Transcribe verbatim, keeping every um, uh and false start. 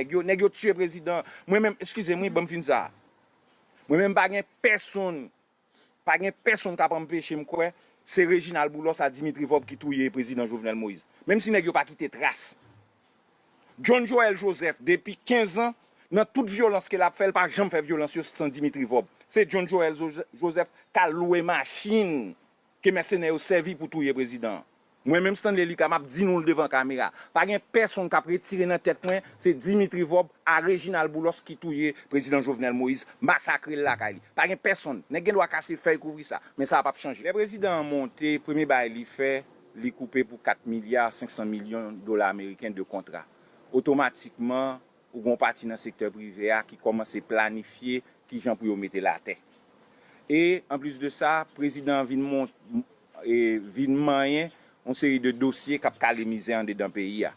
nèg yo, nèg yo tiye prezidan. Mwen menm, eskize m wi, ban m fin sa. Mwen menm pa gen pèsonn, pa gen pèsonn k ap anpeche m kwè se Reginald Boulos a Dimitri Vorbe ki touye prezidan Jovenel Moïse. Menm si nèg yo pa kite tras. John Joël Joseph, depi kenz an, nan tout vyolans ke l ap fè, l pa janm fè vyolans yo san Dimitri Vorbe. Se John Joël Joseph k al lwe machin ke mèsenè yo sèvi pou touye prezidan an. Mwen menm Stanley Lucas, m ap di nou l devan kamera. Pa gen pèsonn k ap retire nan tèt mwen, se Dimitri Vorbe a Reginald Boulos ki touye prezidan Jovenel Moïse, masakre l lakay li. Pa gen pèsonn. Nèg gen dwa kase fèy kouvri sa, men sa p ap chanje. Lè prezidan an monte, premye bagay li fè, li koupe pou kat milya senk san milyon dola ameriken de kontra. Otomatikman, ou gen yon pati nan sektè prive a ki kòmanse planifye kijan pou yo mete l atè. E, anplis de sa, prezidan an vin mont, e, vin manyen yon seri de dosye k ap kale mizè andedan peyi a.